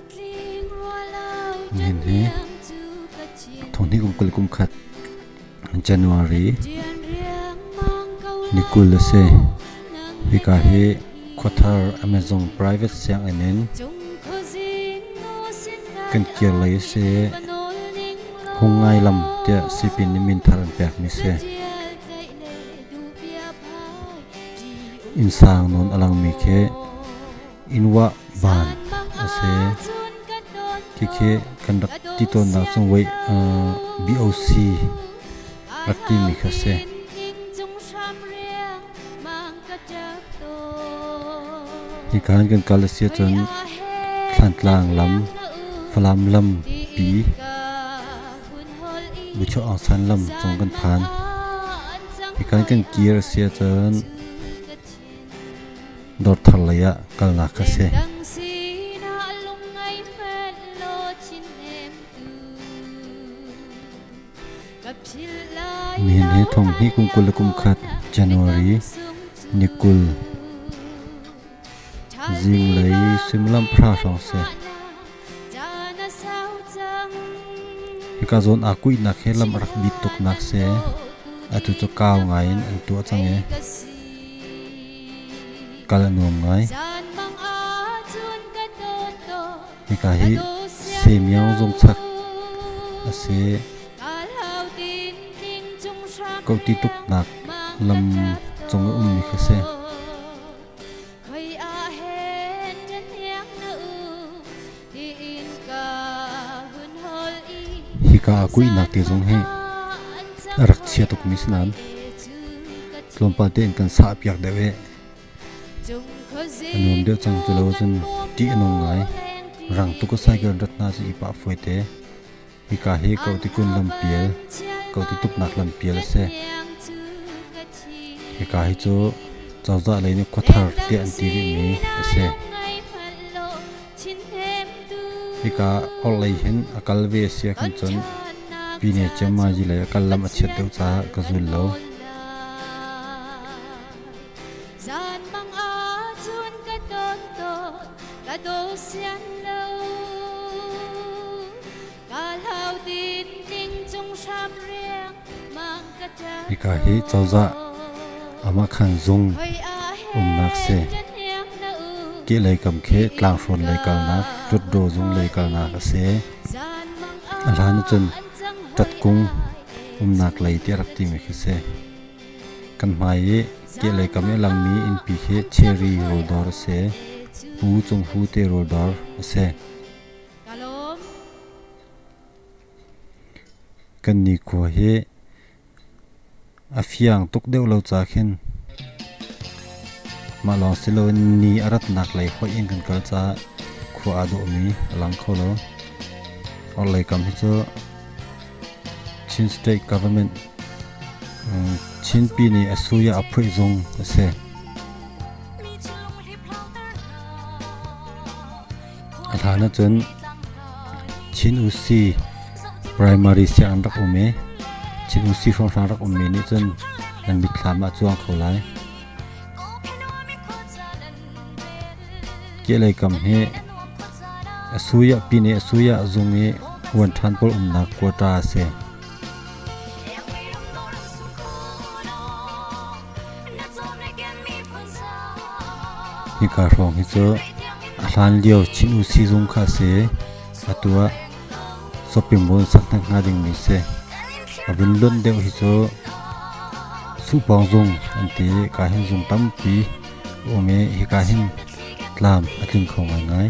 Nihin hi thonghnih kum 20 kum khat January ni 20 a si. Hika hi Khuathar Amazon private sianginn in kan kir lei a si. Hungai lam tiah sipin nih min thar an pekmi si. Innsang nawn a langmi khi Inwah van a si. Khikhi kan rak ti tawnnak cun wei BOC rak timi kha si. Hika hin kan kal a si ahcun Thlantlang lam, Falam lam pi, Buchuah Aung San lam cung kan phan. Hika hin kan kir a si ahcun Dawrthar lei ah kalnak a si. Nihin hi thonghnih kum 20 le kum khat January ni 20 zinglei suimilam pahra hrawng si. Hika zawn aa kuihnak hi lam a rak bit tuknak si. Atu cu kau ngai in an tuah cang i kal a nuam ngai. Hika hi Semiang zungchak a si. Kohti tuknak lam cung i ummi khi a si. Hika a kuihnak te zong hi a rak chia tukmi si nain tlawmpal tein kan sahpiak deuh i a nuam deuh cang. Cu lo cun ṭih a nung ngai. Rang tuk a cycle in rat hna cu i pah fawi te. Hika hi Kohtikun lampial, Kohti tuknak lampial a si. Hika hi cu cozah lei nih khuathar tiah an ti rihmi a si. Hika orhlei hin a kal ve a si ahkhan cun Pine Ciammazi lei a kal lam a chiat deuh caah ka zul lo. Hika hi cozah amakhan zung umnak si. Kehlei kam khi tlanghrawn lei kalnak, Hlutdaw zung lei kalnak a si. A hlan ahcun Ṭatkung umnak lei tiah rak timi khi si. Kan hmai i kehlei kam i a langmi innpi khi Cherry rawldawr a si. Pu Cung Hu te rawldawr a si. Kan nikhua hi a fiang tuk deuh lo ca khin mah lawng si loin ni a ratnak lei hoih in kan kal caah khua aa dawhmi a lang kho lo. Orhlei kam hi cu Chin State Government Chinpi nih a sui ah a phuih zung a si. A hlan ahcun Chin Usi primary sianginn rak um i Chin Usi hrawnghrang rak ummi nih cun nan mitthlam ah cuang kho lai. Kehlei kam hi a sui ah pine a sui ah zung i uan ṭhan pawl umnak quota a si. Hika hrawng hi cu a hlan lio Chin U sizung kha a si i atu ah shopping mall sak hna hnga dingmi si. A vun lonh deuh hi cu Suhpawng zung an ti i ka hin zung tampi a um i hika hin tlam a tling kho ngaingai.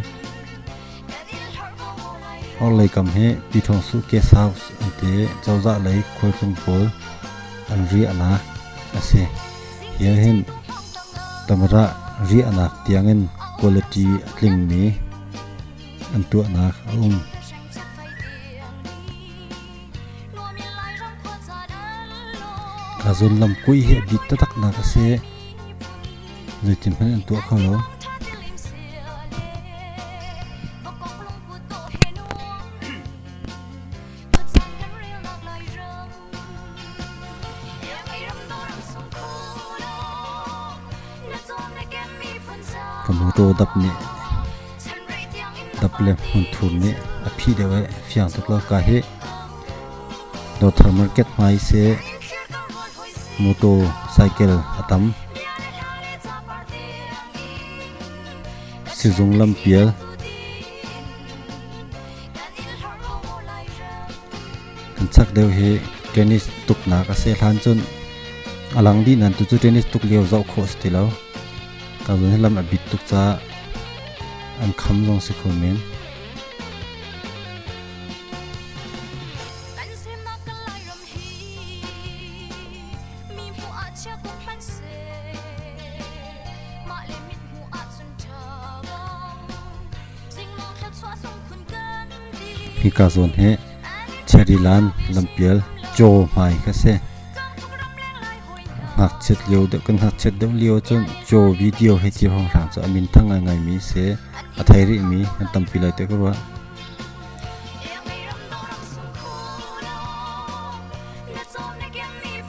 Orhlei kam hi Pyithawngsuh Guest House an ti i cozah lei khualtlung pawl an riahnak a si. Hi hin tamara riahnak tiangin quality a tlingmi an tuahnak a um. Ka zawn lam kui hi a bit taktaknak a si. Zeitin hmanh an tuah kho lo. Ka mawtaw dap nih Dap le hmunthur nih a phih deuh i fiang tuk lo. Ka hi Dawrthar market hmai si motor cycle a tam. Sizung lampial kan chak deuh hi tennis tuknak a si. Hlan cun a lang dih nain tucu tennis tuk lio zoh khawh a si ti lo. Ka zawn hi lam a bit tuk caah an kham zong si kho men. Hika zawn hi Cherryland lampial Caw hmai kha si. Ngakchiat lio deuh kan ngakchiat deuh lio cun Caw video hei ti hrawnghrang cu a min thang ngaingai mi si. A thei rih mi an tampi lai tiah ka ruah.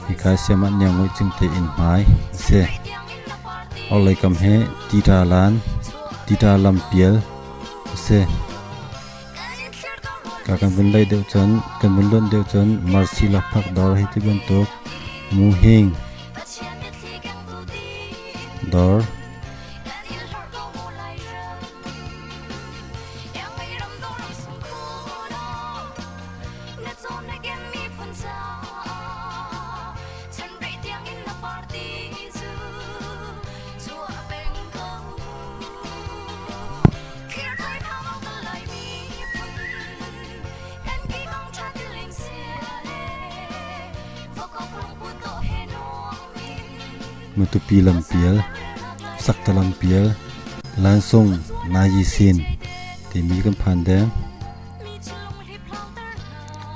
Hika siam ah niangngawih cingte inn hmai a si. Orhlei kam hi tita lan, tita lampial a si. Ka kan vun lei deuh cun, kan vun luan deuh cun Mercy lakphak dawr hei ti bantuk muhing dawr Matupi lampial, Sakta lampial, Lansung, Nayisin timi kan phan deng.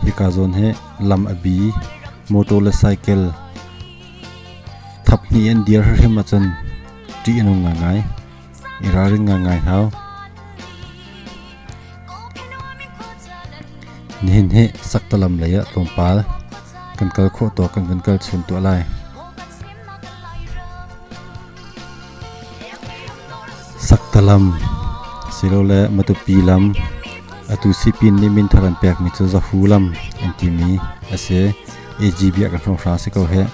Hika zawn hi lam a bi, motor le cycle thap hnih an dir hrim ahcun ṭih a nung ngaingai. I ralring ngaingai hau. Nihin hi Saktalam lei ah tlawmpal kan kal khawh tawk kan van kal chun tuah lai. Saktalam silole Matupi lam atu sipin nih min thar an pekmi cu Zahu lam an timi a si. AGB ah kan hrawnghrang si ko heh.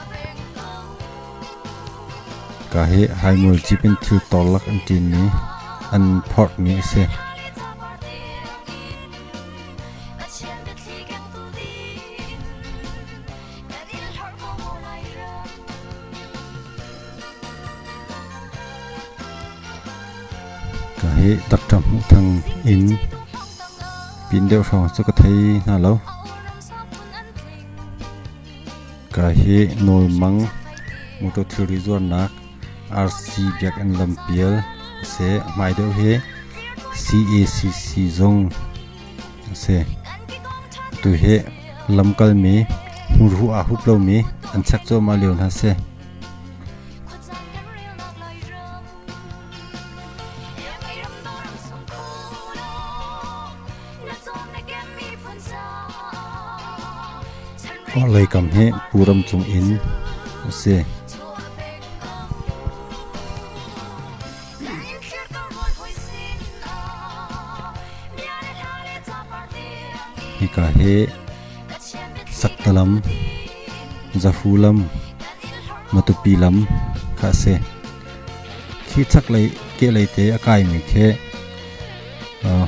Ka hi haimul cip in thil torlak an ṭinmi an phorhmi a si. Ka hi Doctor Hmuh Thang inn pin deuh hrawng cu ka thei hna lo. Ka hi Nawlmang motor thilri zuarnak RC biakinn lampial a si. Hmai deuh hi CACC zung a si. Atu hi lamkalmi hmurhu aa hup lomi an chek cuahmah lio hna si. Orhlei kam hi Puram cung inn a si. Hika hi Saktalam, Zahu lam, Matupi lam kha a si. Khi chaklei kehlei te a kaimi khi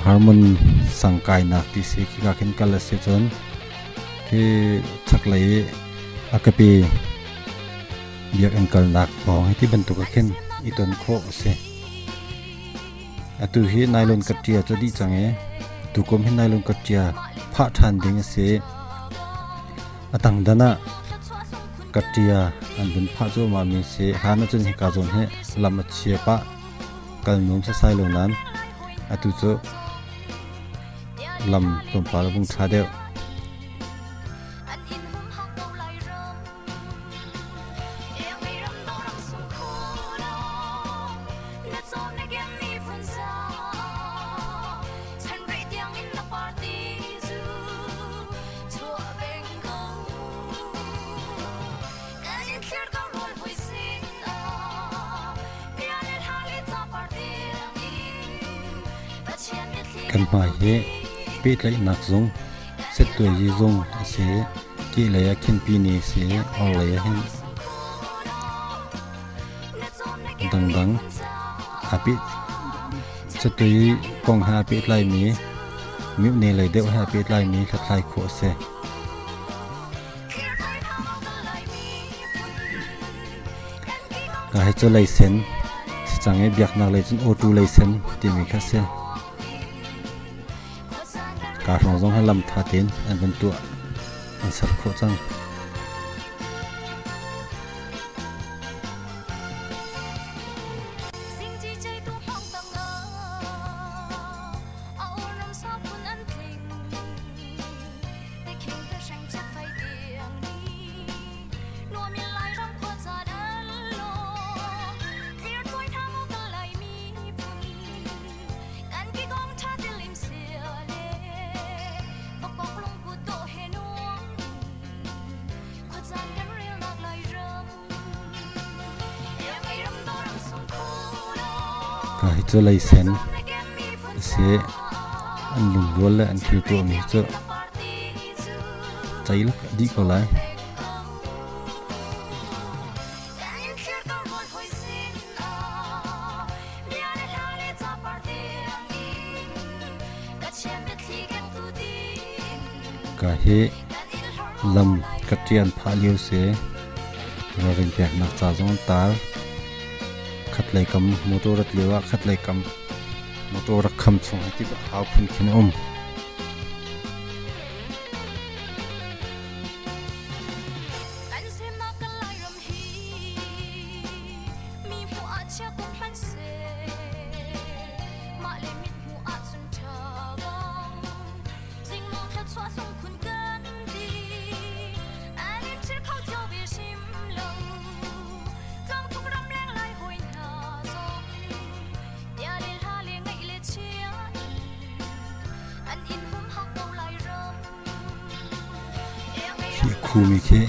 Harmon sang kainak ti si. Khika khin kal a si cun khi chaklei i a kapi biakinn kalnak pawng hi ti bantuk ah khin i ton khawh a si. Atu hi nylon kaṭia cu dih cang i tukum hi nylon kaṭia phah ṭhan ding a si. A tangdan ah kaṭia an vun phah cuahmah mi si. Hlan ahcun hika zawn hi lam a chia pah, kal nuam sasai lo nain atu cu lam tlawmpal a vung ṭha deuh. Kan hmai hi pehtlaihnak zung, settuaizi zung a si. Kehlei ah khin pine a si. Orhlei ah hin dangdang aa peh settuai kong he aa pehtlaimi myohne lei deuh he aa pehtlaimi hlathlai khawh a si. Ka hi cu leisen si cang i biaknak lei cun awtu leisen timi kha a si. Ka hrawng zong hi lam tha tein an van tuah an ser khawh cang. Ka hi cu leisen a si. An lungrual le an thil tuahmi cu ceilak a dih ko lai. Ka hi lam ka ṭian phah lio si. Ralrin peknak ca zong an tar. Khatlei kam motor rat lio ah khatlei kam motor rak kham chung hi ti hau phun khin a um. Hi khumi khi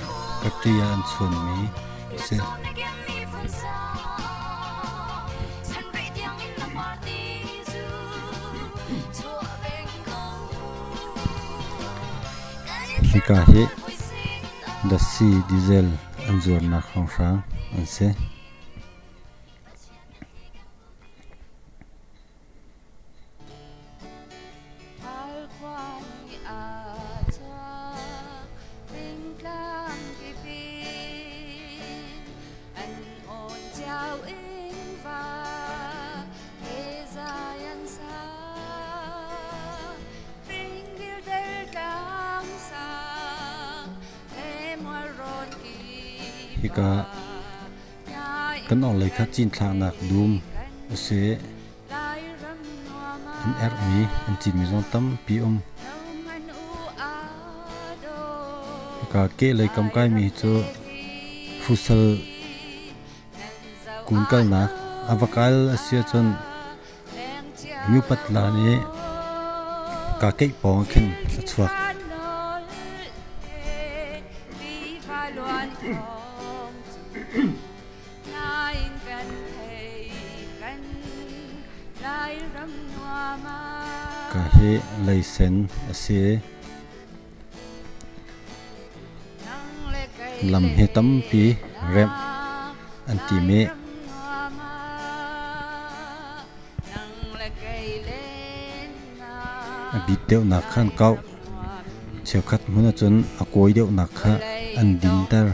ka ṭi ah an chuanmi a si. Hika hi dasi diesel an zuarnak hrawnghrang an si. Hika kan orhlei kha cinthlaknak dum a si. An erhmi an cinmi zong tampi um. Hika kehlei kam kaimi hi cu fusal kun kalnak a va kal a si ahcun Myupatla nih kaa keih pawng ah khin a chuak. Ka hi leisen a si. Lam hi tampi remh an tim i a bit deuhnak kha an kauh. Cheukhat hmun ahcun a kawi deuhnak kha an dinter.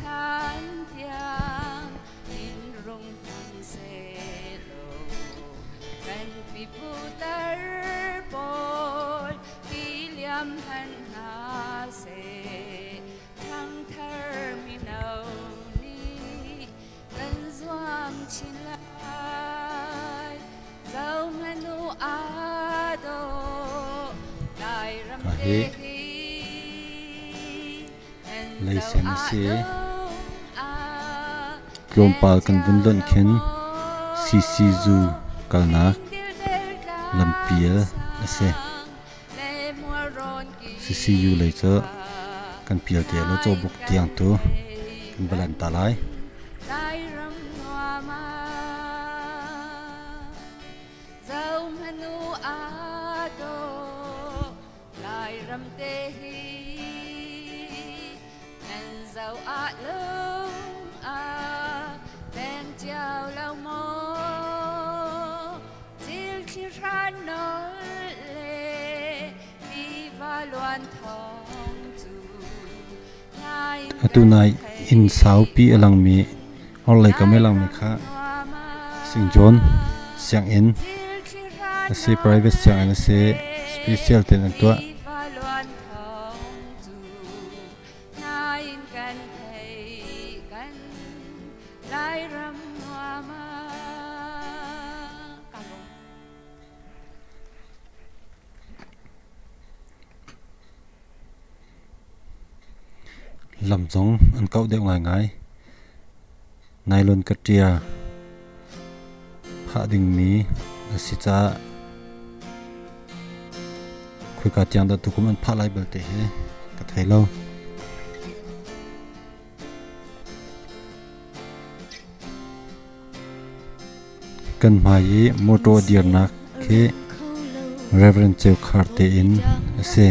Hi leisen a si. Tlawmpal kan vun lonh khin CCzu kalnak lampial a si. CCU lei cu kan pial te lo cawbuk tiang tu kan va lan ta lai. Atu nai inn saupi a langmi orhlei kam i a langmi kha Singjon sianginn a si, private sianginn a si. Special tein an tuah. Lam zong an kauh deuh ngaingai. Nylon kaṭia phah dingmi a si caah khoika tiang dah tukum an phah lai belte hi ka thei lo. Kan hmai i mawṭaw dirnak khi Reverend Ceu Khar te inn a si.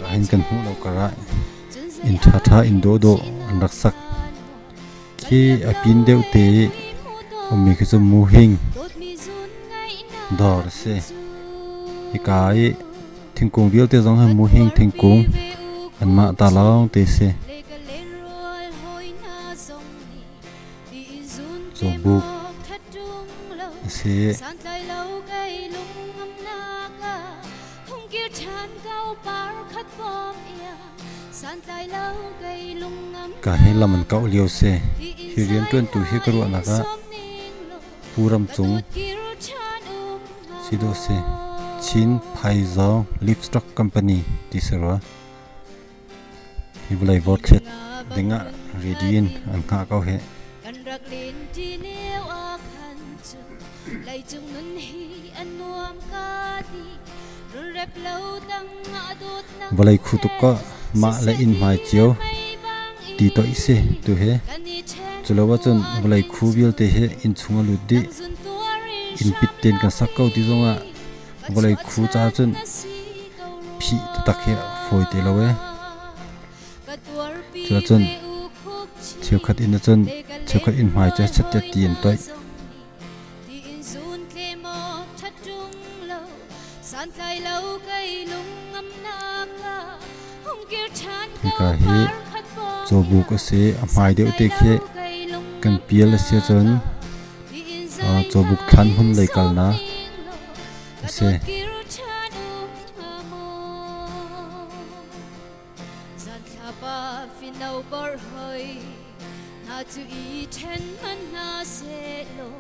Ka hin kan hmuh lo karah inn ṭhaṭha inn dawhdawh an rak sak. Khi a pin deuh te i ummi khi cu muhing dawr a si. Hika i thingkung vialte zong hi muhing thingkung anmah ta lawng te si. Cawbuk a si. Ka hi lam an kauh lio si. Hi rianṭuantu hi ka ruahnak ah Pu Ram Cung si dawh si. Chin Phaizawng Livestock Company ti si rua. Hi vawlei vorthlet dingah ready in an hngah ko hih. Vawlei khu tuk kaw mah le inn hmai cio ti toih si tu hi. Culo ahcun vawlei khu vialte hi inn chung a lut dih. Inn pit tein kan sak ko ti zongah vawlei khu ca cun phih taktak hi fawi te lo ee. Cuacun cheukhat inn ahcun cheukhat inn hmai cu chattiat ti an toih. Hika hi cawbuk a si. A hmai deuh te khi kan pial a si ahcun cawbuk thlan hmun lei kalnak a si. Zanthlapa fino bor hoi hna cu i ṭhen hmanh hna sehlaw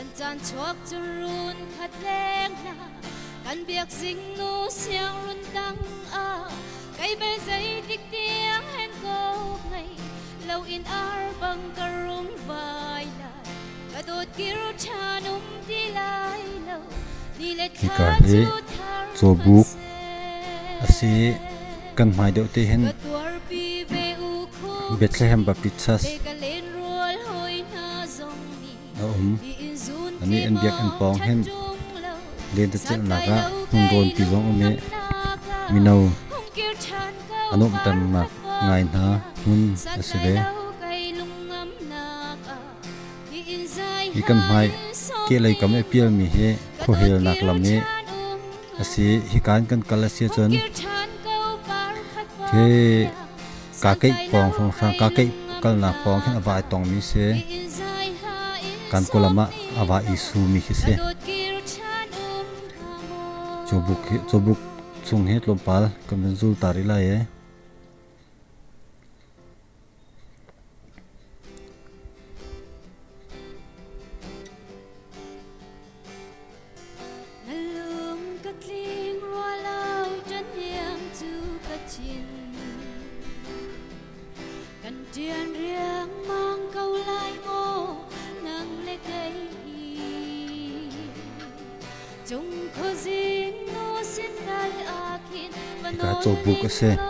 an caan chuak cu run khat leng hna kan biak zingnu siangrun tang ah kei bel zeitik tiang hen ko ngei lo in ar bang ka rung vai lai ka dawt kir ṭhan um ti lai lo ni le thla Hika hi cu thar cawbuk hmanh a si. Kan hmai deuh te hin ka tuarpi ve u khuk Bethlehem Baptist Church le ka len rual hoi hna zong nih a um. ti in zun Ani an biakinn tlem pawng that hin ṭung lo lentecelhnak santlai ah lo hmun kei rawnpi zong um i lungngam mino hung kir ṭhan ko a nuamhternak par khat ngai hna hmun a si santlai ve. lo kei lungngam ah ti in zai Hi kan hmai hai som kehlei kam i ning pialmi hi ka dawt khuahelnak kir lam i ṭhan um a si. Hika in kan kal a si hung ahcun kir ṭhan ko par khat khi bawm kakeih santlai pawng lo hrawnghrang kei kakeih lungngam kalnak pawng khin a va ai tongmi si. ti in zai hai Kan som kawlam ah ning a va i sumi khi ka si. dawt kir ṭhan um hnga maw Cawbuk hi cawbuk chung hi tlawmpal kan van zul ta rih lai e. Na lung ka tling rua lo ṭahniang cu ka thin kan ṭian riangmang ko lai maw nang le kei hi cung khuazing nu sin dal ah khin va Hika nawl cawbuk a ning si. law.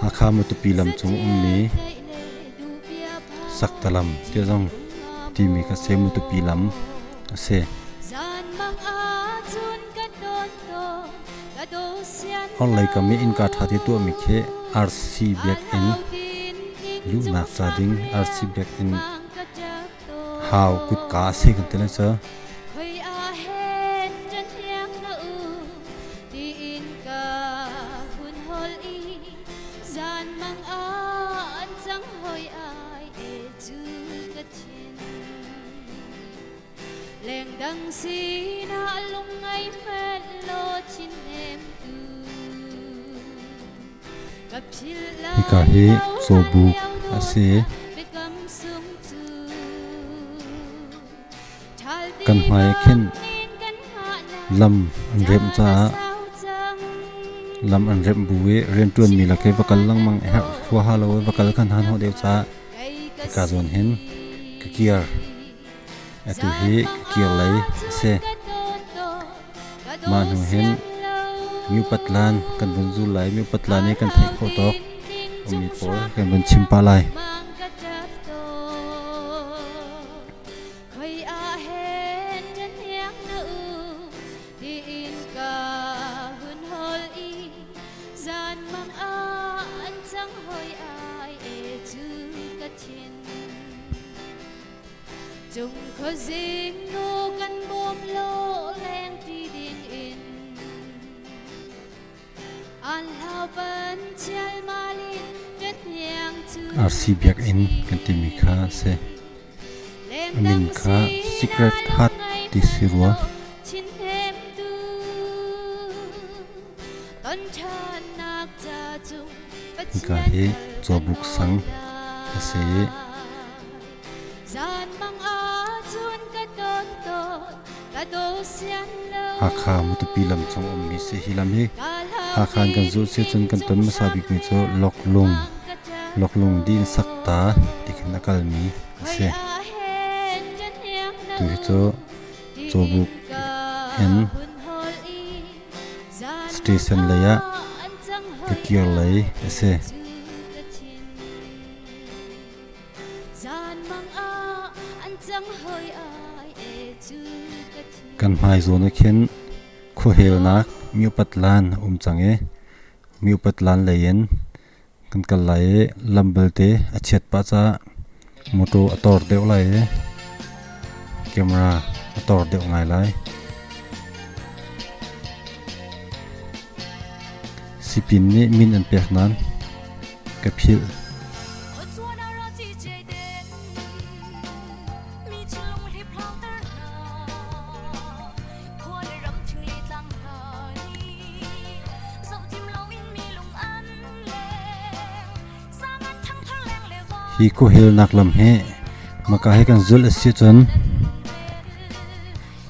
Hakha Matupi lam cung ummi Saktalam ti zong timi kha si Matupi lam a si. Orhlei kam i innka ṭha te tuahmi khi RC biakinn luhnak ca ding RC biakinn hau kutka a si kan ti lai cu. Hika hi cawbuk a si. Kan hmai ah khin lam an remh caah lam an remh bu i rianṭuanmi lak i va kal lengmang a herh huaha lo i va kal khan han hawh deuh caah hika zawn hin ka kir. Atu hi ka kir lei a si. Mah hnu hin Myupatlan kan vun zul lai. Myupatlan i kan theih khawh tawk ummi pawl kan vun chim pah lai. RC Biakinn kan timi kha a si. A min kha Secret Heart ti si rua. Hika hi Cawbuk sang a si i Hakha Matupi lam cung ummi si. Hi lam hi Hakha in kan zulh si cun kan ton hmasa bikmi cu Loklung, Loklung din sakta ti khin a kalmi a si. Tu hi cu Cawbuk in station lei ah ka kir lei a si. Kan hmai zawn ah khin khuahelnak miopat lan a um cang i miopat lan lei in kan kal lai i lam belte a chiat pah caah mawṭaw a tor deuh lai i camera a tor deuh ngai lai. Sipin nih min an pek nain ka philh. Hi khuahelnak lam hi maka hi kan zulh a si cun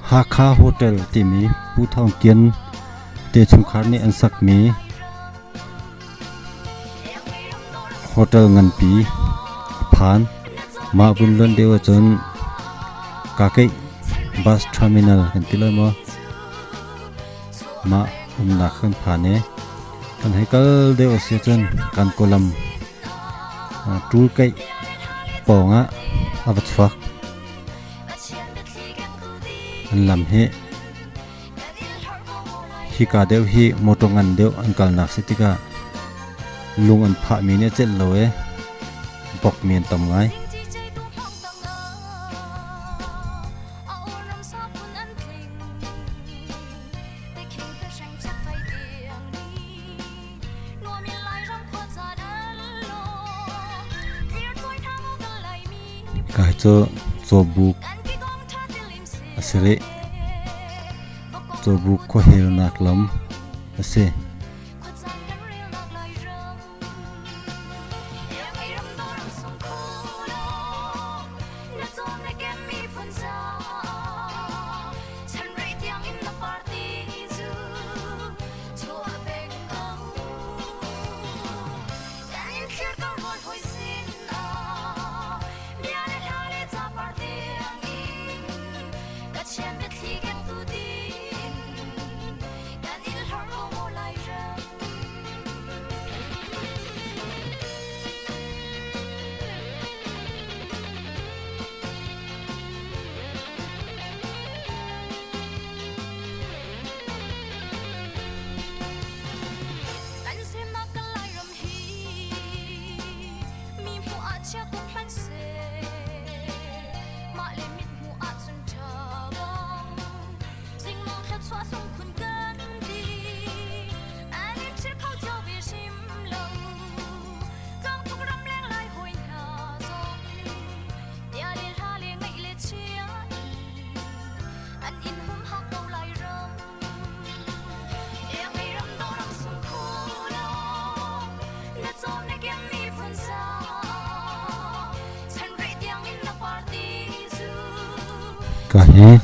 Hakha Hotel timi Pu Thawng Kian te chungkhar nih an sakmi Hotel nganpi a phan. Mah vun lonh deuh ahcun Kakeih Bus Terminal kan ti lai maw? Mah umnak kan phan i kan hei kal deuh a si ahcun kan kawlam ṭulkeih pawng ah a va chuak. An lam hi Hika deuh hi motor ngan deuh an kalnak si tikah lung an phahmi nih a celh lo i bokmi an tam ngai. Kai cu cawbuk a si rih. Cawbuk khuahelnak lam a si. Ka hi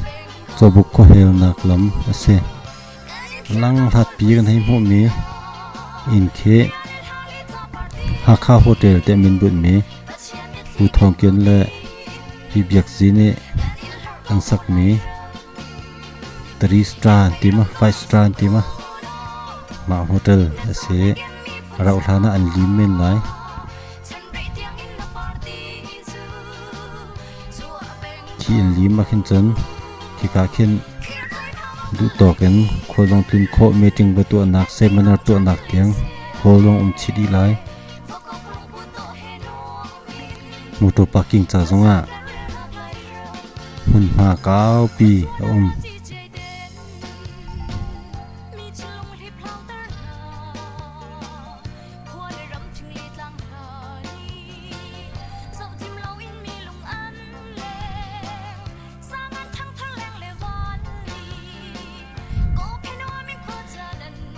cawbuk khuahelnak lam a si. Lang hlatpi kan hei hmuhmi inn khi Hakha Hotel te min bunhmi Pu Thawng Kian le Pi Biak Zi nih an sakmi 3 star an ti ma 5 star an ti ma mah hotel a si. Rauh hlan ah an lim men lai. Khi an lim ah khin cun khika khin duhtawk in khualzong tlun khawh meeting va tuahnak seminar tuahnak tiang hall zong um chih dih lai. Motor parking ca zongah hmunhma kaupi a um.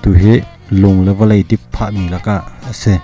Tuhi lung le vawlei dip phahmi lakah a si.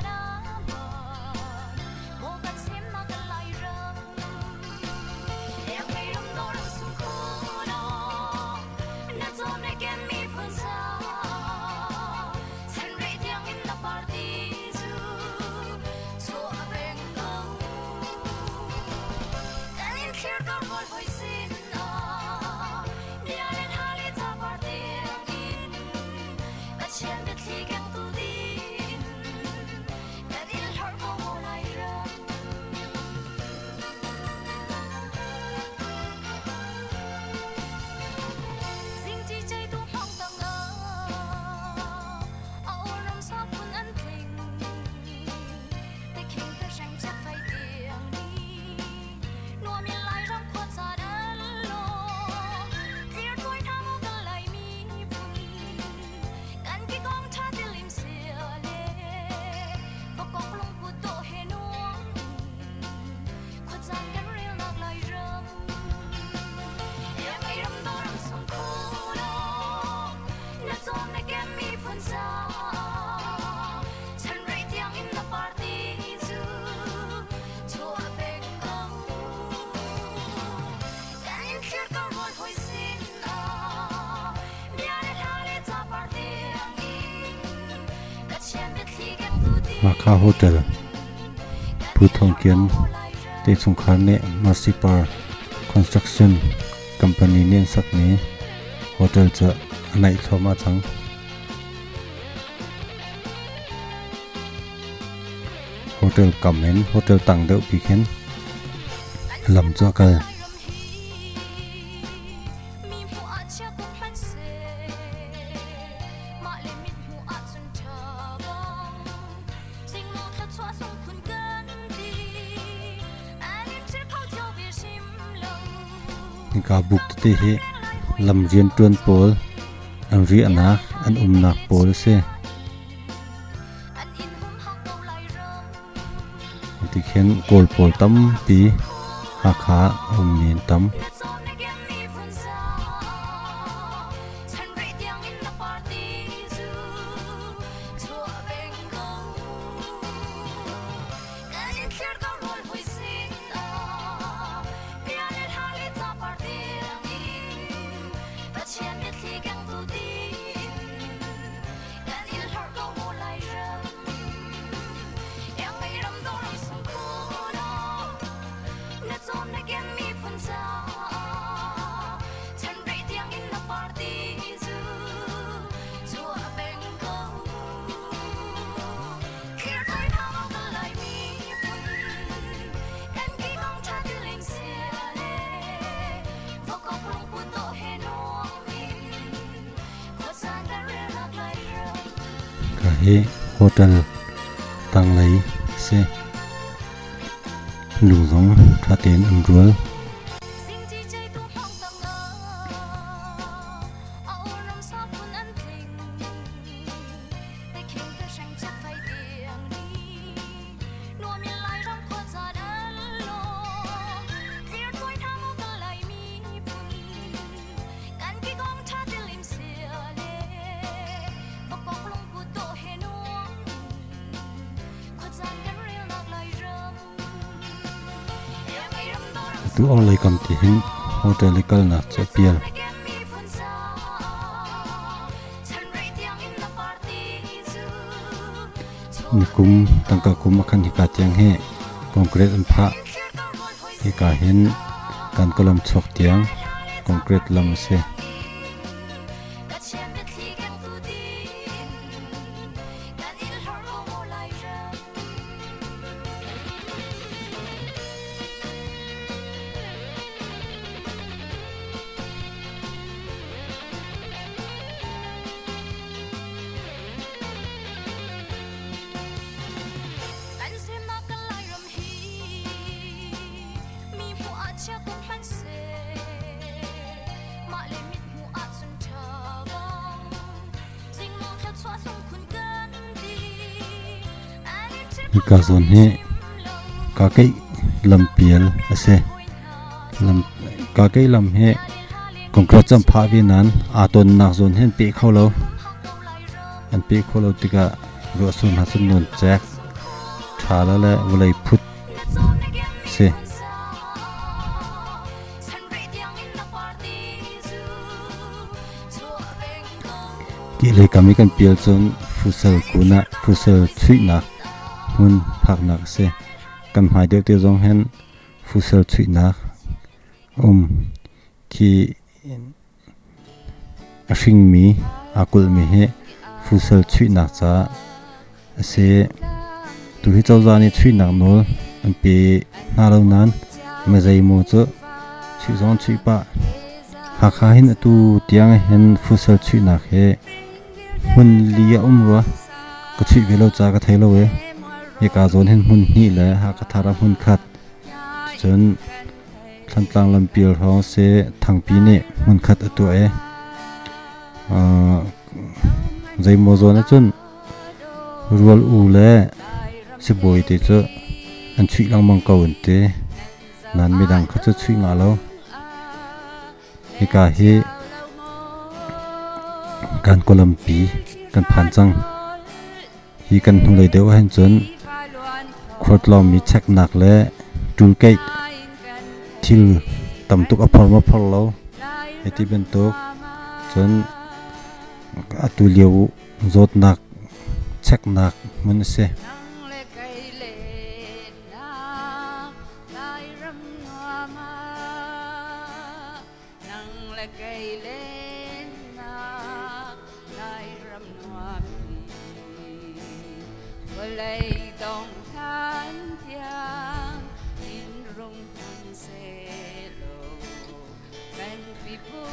Hakha Hotel Pu Thawng Kian te chungkhar nih Mercy Par Construction Company nih an sakmi hotel cu a naih thluahmah cang. Hotel kam in hotel tang deuh pi khin lam cu a kal. Hika buk tete hi lam rianṭuan pawl an riahnak an umnak pawl a si. Tikhin Kawl pawl tampi Hakha a ummi an tam. Ka hi hotel tanglei a si. Lu zong ṭha tein an rual. Tu orhlei kam ti hin Hotel i kalnak cu a pial. Nikum tangka kum a khan hika tiang hi concrete an phah. Hika hin kan kalam chuak tiang concrete lam a si. Hika zawn hi kakeih lampial a si. Lam kakeih lam hi concrete cu an phah ve nain aa tonnak zawn hi an peh kho lo. An peh khawh lo tikah ruahsur hna cun nawn cek ṭha lo le vawlei phut a si. Kehlei kam i kan pial cun fusal kun ah fusal chuihnak hmun phaknak a si. Kan hmai deuh te zong hin fusal chuihnak um khi a hringmi aa kulhmi hi fusal chuihnak caah a si. Tuhi cozah nih chuihnak nawl an pe hna lo nain mizeimaw cu chuih zong an chuih pah. Hakha hin atu tiang hin futsal chuihnak hi hmun li a um rua. Ka chuih ve lo caah ka thei lo i hika zawn hin hmun hnih le Hakha ah hmun khat. Cun Thlantlang lampial hrawng si Thangpi nih hmun khat a tuah i zeimaw zawn ahcun Rual u le sibawi te cu an chuih lengmang ko an ti. Nain midang kha cu chuih ngah lo. Hika hi kan kawlampi kan phan cang. Hi kan hnulei deuh ahhin cun khualtlawngmi cheknak le toolgate thil tamtuk a phor maw phor lo hei ti bantuk cun atu lio zawtnak cheknak hmun a si.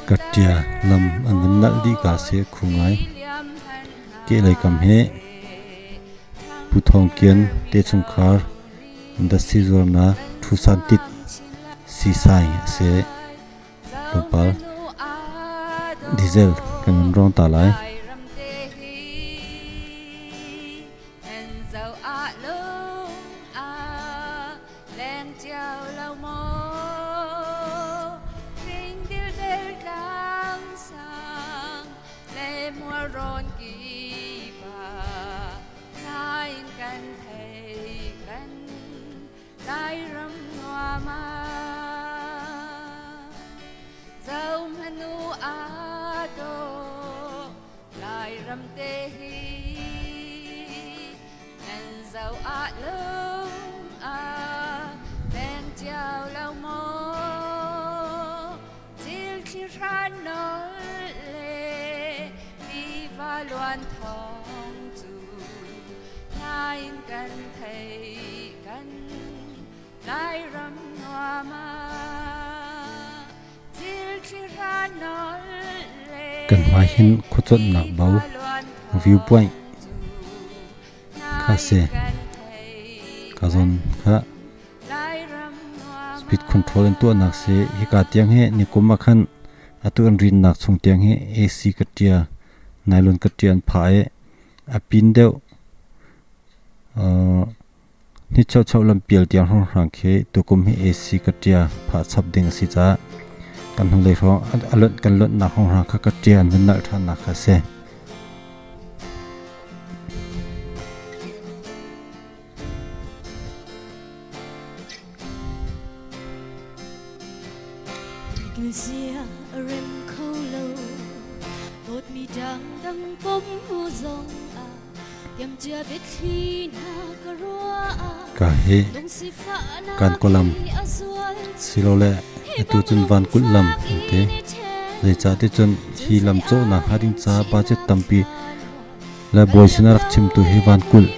Katṭia lam an van nalh dih ka si a khu ngai. Kehlei kam hi Pu Thawng Kian te chungkhar industry zuarnak Ṭhusan tit sisai a si. Tlawmpal diesel kan van rawng ta lai. Kan hmai hin khuacuanhnak bo viewpoint kha si. Ka zawn kha speed control in tuahnak si. Hika tiang hi nikum ah khan atu an rinnak chung tiang hi AC ka ṭia, nylon ka ṭia an phah i a pin deuh. Ni cheucheu lampial tiang hrawnghrang khi tukum hi AC ka ṭia phah chap ding a si caah kan hnulei hrawng a lonh kan lonhnak hrawnghrang kha ka ṭia an vun nalh ṭhannak kha a si. Ka hi kan kawlam silole atu cun van kulh lam an ti. Zeicahti cun hi lam cawhnak hnga ding caah budget tampi le bawi sin a rak chimtu hi van kulh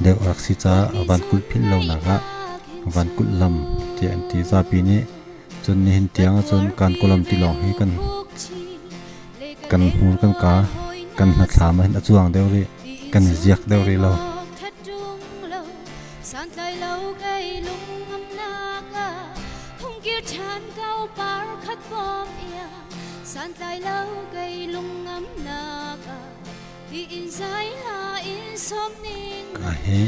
deuh a rak si caah van kulh philh lonak ah van kulh lam tiah an ti. Zapi nih cun nihin tiang ahcun kan kawlam tilawng hi kan kan hmur kan ka kan hnathlam ah hin a cuang deuh rih kan i ziak deuh rih lo. Ka hi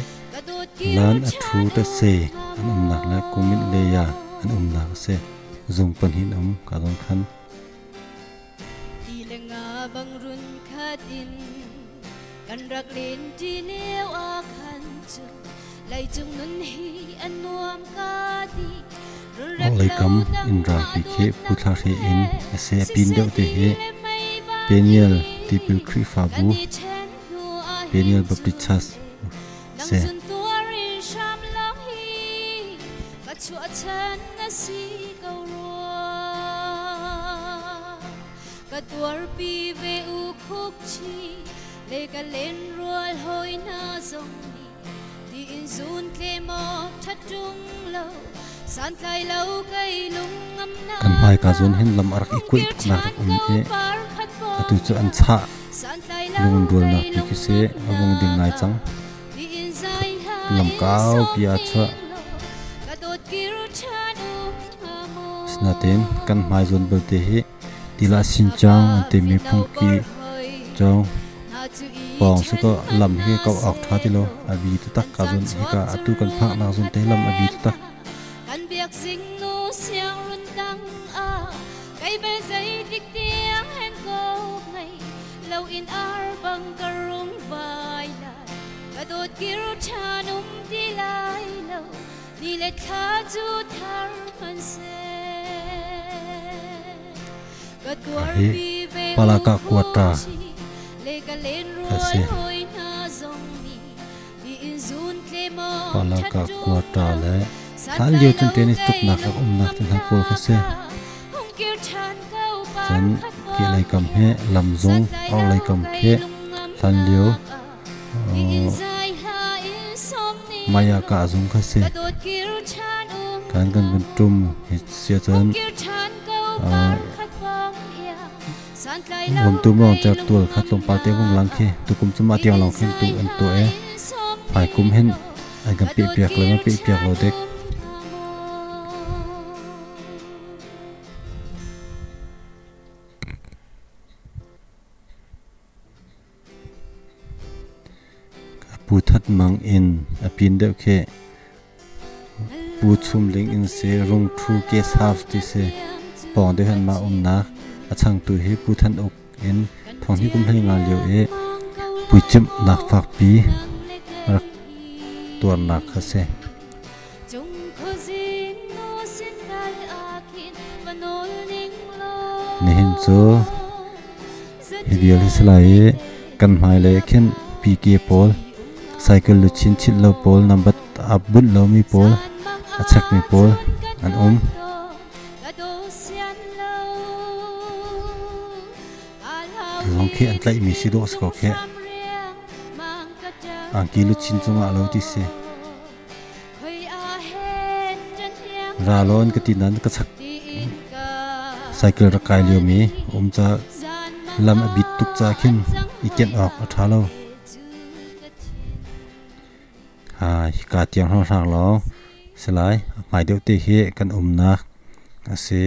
lan a thu ta se an umnak le kumit le ya an umnak a si. Zung pahnih um ka zong khan. Ti le nga bang run khat in kan rak len ṭi lio ah khan cu leicung nun hi a nuam ka ti. Orhlei kam inn ralpi khi Pu Thla Hre inn a si. A pin deuh te hi Peniel Tipil Khrihfabu Peniel Baptist Church a si. Ka tuarpi ve u khukchi le ka len rual hoi hna zong nih tiin zun tle maw ṭhat ṭung lo santlai lo kei lung ngam na Kan hmaika zawn hin lam a rak i kuaih tuknak rak um i atu cu an chah lungrualnak pi khi si a vung ding ngai cang. Lam kaupi ah chuah. Asinain kan hmai zawn belte hi tila Xinjiang an timi phungki cawng pawng si kaw lam hi kau awk ṭha ti lo a bi taktak ka zawn hika atu kan phaknak zawn te lam a bi taktak. Kan biak zingnu siangrun tang ah kei bel zeitik tiang hen ko ngei lo in ar bang ka rung vai lai ka dawt kir ṭhan um ti lai lo ni le thla cu thar hmanhseh ka Hi tuarpi ve Palaka u Quarter chi le ka len a rual si. hoi hna zong nih ti in zun tle maw ṭhat Palaka ṭung Quarter lo le hlan santlai lio cun lo tennis kei tuknak rak umnak te hna pawl kha si. lungngam hung kir ṭhan ko par Cun khat kehlei bawm kam hi lamzung, santlai orhlei lo kam kei khi hlan lio lungngamnak ah ti in zai hla in sawm ning maya law ka zung kha si. ka dawt kir ṭhan um Kan kan vun ṭum hi sia hung cun kir ṭhan ko par khat bawm ia santlai lo Vomtu mawng kei cer tual kha tlawmpal te vung lang khi tukum cu mah tiang lawng khin tu an tuah i in sawm hmaikum ning hin law an kan ka peh dawt piak le kir kan peh piak ṭhan lo dek. um hnga maw. Pu That Mang inn a pin deuh khi Pu Chum Ling inn si Rung Thu Guest House ti si pawng deuh hin mah umnak a changtu hi Pu Than Uk in thonghnih kum 15 lio i puicimhnak fakpi rak tuarnak kha si. Nihin cu hi vial hi si lai i kan hmailei ah khin PK pawl cycle luchin chinh lo pawl nambat aa bunh lomi pawl a chekmi pawl an um. Zong khi an tlaihmi si dawh si ko khi. Angki luchin cungah lo ti si. Ra law an ka ti nain ka chak cycle rak kai liomi um ca lam a bit tuk ca khin i kenh awk a ṭha lo. Ha hika tiang hrawnghrang lawng si lai. A hmai deuh te hi kan umnak a si.